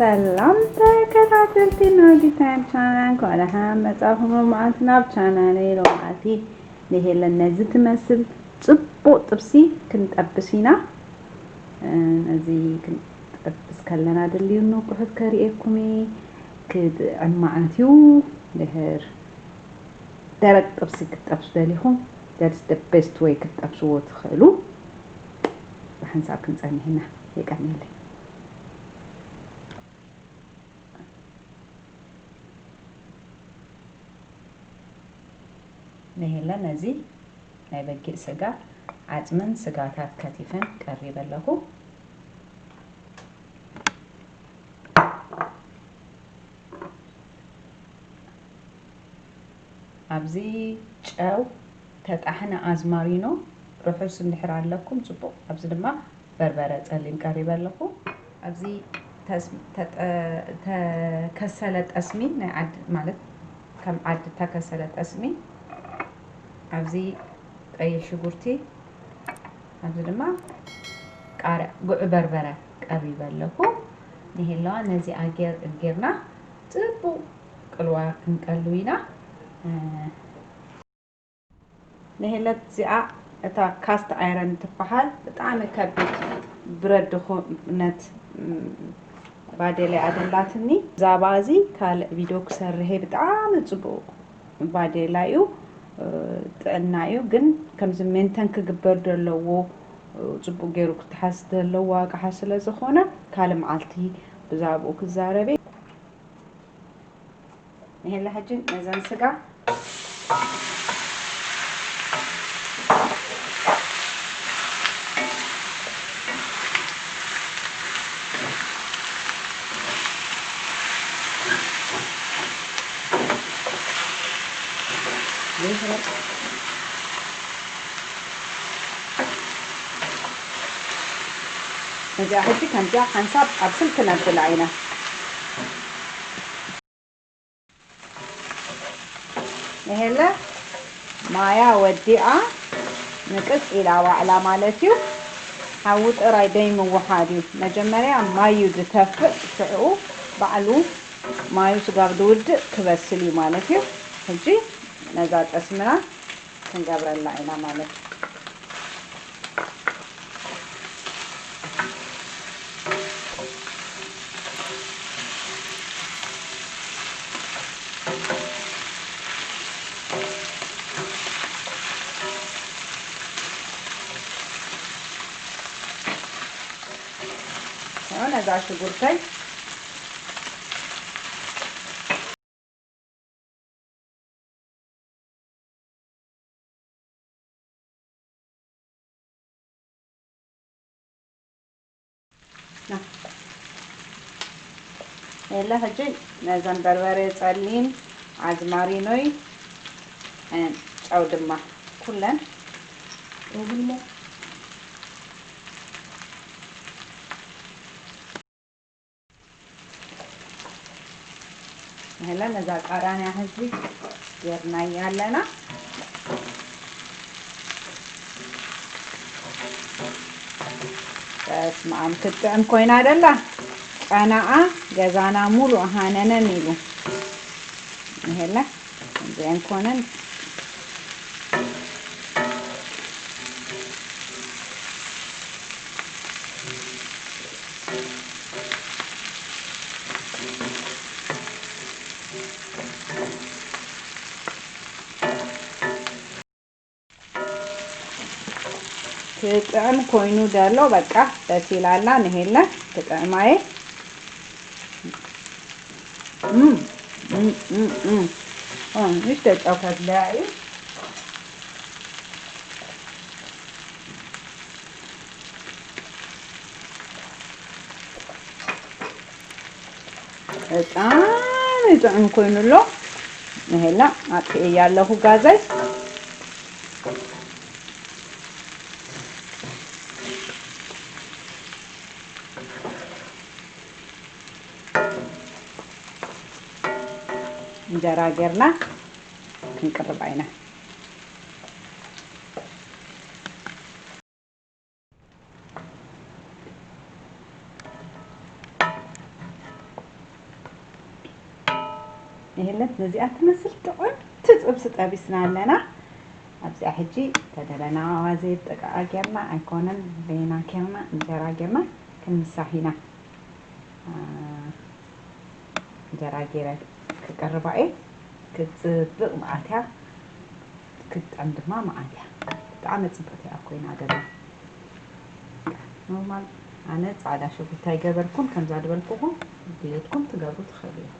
ሰላም ተከታተልቲ ናይ ኦዲት ታይም ቻናል፣ እንኳዕ ደሓን መጻኹም። ሎማዓንቲ ናብ ቻናለይ። ሎማዓንቲ ንሄለን ነዚ ትመስል ጽቡቕ ጥብሲ ክንጠብስ ኢና። እ፣ ነዚ ክንጠብስ ከለና ድልዩኒ ኣቑሑት ከርእየኩም እየ። ክጥዕም መዓት እዩ። ድሕር ደረቅ ጥብሲ ክትጠብሱ ደሊኹም፣ that's the best way ክትጠብስዎ ትኽእሉ። ብሓንሳብ ክንጸንሕ ኢና። የቀንየለይ። ንሄለ ነዚ ናይ በጊዕ ስጋ፣ ዓጽምን ስጋታት ከቲፈን ቀሪበ ኣለኹ። ኣብዚ ጨው፣ ተጣሕነ ኣዝማሪኖ ርሑስ እንድሕር ኣለኩም ጽቡቕ። ኣብዚ ድማ በርበረ ጸሊም ቀሪበ ኣለኹ። ኣብዚ ተስ-፣ ተጠ-፣ ተከሰለ ጠስሚ ናይ ዓድ-፣ ማለት ከም ዓዲ ተከሰለ ጠስሚ። ኣብዚ ቀይሕ ሽጉርቲ፣ ኣብዚ ድማ ቃርያ፣ ጉዕ በርበረ ቀሪበ ኣለኹ። ንሄለዋ ነዚኣ ጌር-፣ ጌርና ጽቡቕ ቅልዋ ክንቀሉ ኢና። እ፣ ንሄለት እዚኣ እታ ካስት ኣይረን ትበሃል ብጣዕሚ ከቢድ ብረት ድኹነት፣ ም፣ ባዴላ እያ ደላትኒ። ብዛዕባ እዚ ካልእ ቪድዮ ክሰርሕ እየ። ብጣዕሚ ጽቡቕ ባዴላ እዩ፣ እ፣ ጥዕና እዩ። ግን ከምዚ ሜንተን ክግበር ደለዎ፣ እ፣ ጽቡቕ ገይሩ ክተሓዝ ደለዎ ኣቕሓ ስለ ዝኾነ ካልእ መዓልቲ ብዛዕባኡ ክዛረብ እየ። ንሄለ ሕጂ ነዘን ስጋ ነዚኣ ሕጂ ከምዚኣ ሓንሳብ ኣብስል ክነብላ ኢና። ንሄለ ማያ ወዲኣ ንቅጽ ኢላ ዋዕላ ማለት እዩ። ሓዊ ጥራይ ደይ ምውሓድ እዩ። መጀመርያ ማይ እዩ ዝተፍእ፣ ሽዕኡ ባዕሉ ማዩ ስጋብ ዝውድእ ክበስል እዩ ማለት እዩ። ሕጂ ነዛ ጠስምና ክንገብረላ ኢና ማለት እዩ። ነዛ ሽጉርተይ የለ ሕጂ ነዘን በርበረ ጸሊም፣ ኣዝማሪኖይ፣ ጨው ድማ ኩለን እብልሞ። ንሄለ ነዛ ቃራንያ ሕጂ ጌርናያ ኣለና። በስመ ኣብ ክትጥዕም ኮይና ደላ። ጨናኣ ገዛና ሙሉእ ሃነነን ኢሉ። ንሄለ እዚአን ኮነን። ክጥዕም ኮይኑ ደሎ በቃ በሲላ ኣላ። ንሄለ ክጥዕማ እየ። እም፣ እም፣ እም፣ እም። ኦ፣ ንእሽቶ ጨው ከድልያ እዩ። ብጣዕሚ ጥዑም ኮይኑ ኣሎ። ንሄላ ኣጥፍኤያ ኣለኹ ጋዘይ። እንጀራ ጌርና ክንቅርባ ኢና። ንህለት ነዚኣ ትመስል ጥዑምቲ ጥብሲ ጠቢስና ኣለና። ኣብዚኣ ሕጂ ተደለና ኣዋዘ ጥቃ ጌርና ኣይኮነን፣ በይና ጌርና እንጀራ ጌርና ክንምሳሕ ኢና። አ፣ እንጀራ ጌረ ክቀርባ እየ። ክትጽብቕ መዓት እያ፣ ክትጥዕም ድማ መዓት እያ። ብጣዕሚ ጽብቕቲ እያ ኮይና ደላ። ኖርማል ኣነ ጻዕዳ ሽጉርቲ ኣይገበርኩን፣ ከምዛ ዝበልኩኹም ድሌትኩም ትገብሩ ትኽእሉ እዮም።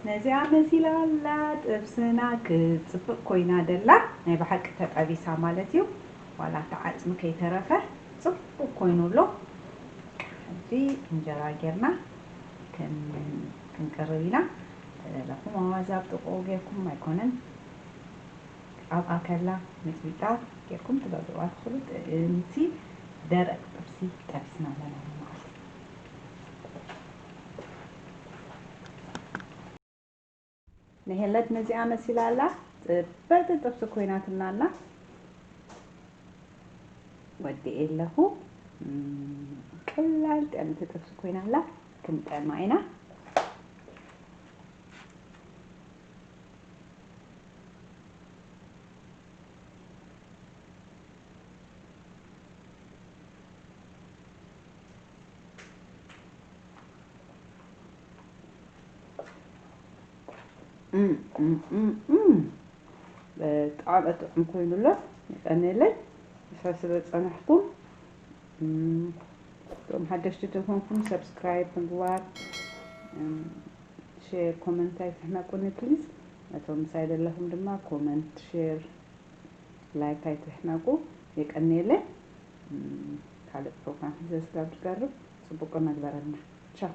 ነዚኣ መሲላ ኣላ ጥብስና። ክጽብቕ ኮይና ደላ፣ ናይ ብሓቂ ተጠቢሳ ማለት እዩ። ዋላ እቲ ዓጽሚ ከይተረፈ ጽቡቕ ኮይኑ ኣሎ። ሕጂ እንጀራ ጌርና ክን-፣ ክንቅርብ ኢና። ተደለኹም ኣዋዛ ኣብ ጥቕኡ ጌርኩም ኣይኮነን፣ ኣብኣ ከላ ሚጥሚጣ ጌርኩም ትገብርዋ ትኽእሉ። ጥዕምቲ ደረቕ ጥብሲ ጠቢስና ኣለና መዓልቲ። ንሄለት ነዚኣ መሲላ ኣላ። ጽብቕቲ ጥብሲ ኮይናትና ኣላ። ወዲኤ ኣለኹ። እም፣ ቀላል ጥዕምቲ ጥብሲ ኮይና ኣላ። ክንጥዕማ ኢና። እም፣ እም፣ እም፣ እም። ብጣዕሚ ጥዑም ኮይኑ ኣሎ። የቀንየለይ። ምሳይ ስለ ጸናሕኩም፣ እም፣ እቶም ሓደሽቲ ተኾንኩም ሰብስክራይብ ምግባር፣ እም፣ ሼር፣ ኮመንት ኣይትሕመቁኒ ፕሊዝ። ነቶም ምሳይ ዘለኹም ድማ ኮመንት፣ ሼር፣ ላይክ ኣይትሕመቁ። የቀንየለይ። እም፣ ካልእ ፕሮግራም ሒዘ ስጋብ ዝቀርብ ጽቡቅ መግበረልና። ቻው።